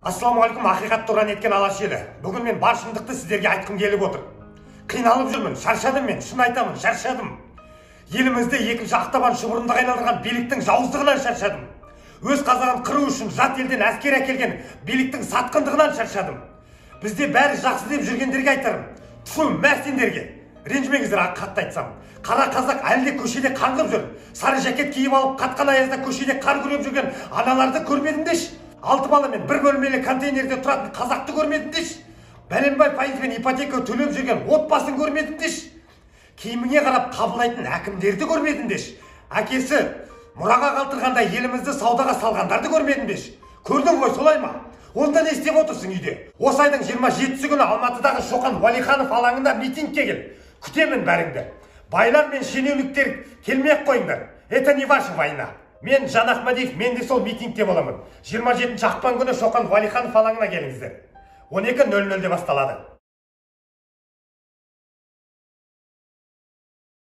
Ассалаумағалейкум, ақиқат туралы неткен Алаш елі. Бүгін мен бар шындықты сіздерге айтқым келіп отыр. Қиналып жүрмін, шаршадым мен, шын айтамын, шаршадым. Елімізді екінші Ақтабан шұбырындыға айналдырған биліктің жауыздығынан шаршадым. Өз қазағын қыру үшін жат елден әскер әкелген биліктің сатқындығынан шаршадым. Бізде бәрі жақсы деп жүргендерге айтарым. Тфу, мә сендерге. Ренжімеңіздер, қатты айтсам. Қара қазақ әлі де көшеде қаңғып жүр. Сары жакет киіп алып, қатқан аязда көшеде қар күреп жүрген аналарды көрмедім деші. 6 баламен бір бөлмелі контейнерде тұратын қазақты көрмедім деші. Бәленбай пайызбен ипотека төлеп жүрген отбасын көрмедім деші. Киіміңе қарап қабылдайтын әкімдерді көрмедім деші. Әкесі мұраға қалдырғанда елімізді саудаға салғандарды көрмедім деші. Көрдің ғой, солай ма? Онда не істеп отырсың үйде? Осы айдың 27-сі күні Алматыдағы Шоқан Уәлиханов алаңында митингке кел. Күтемін бәріңді. Байлар мен шенеуніктер келмей ақ қойыңдар. Это не ваша война. Мен Жан Ахмадиев, мен де сол митингте боламын. 27 ақпан күні Шоқан Уәлиханов алаңына келіңіздер. 12:00-де басталады.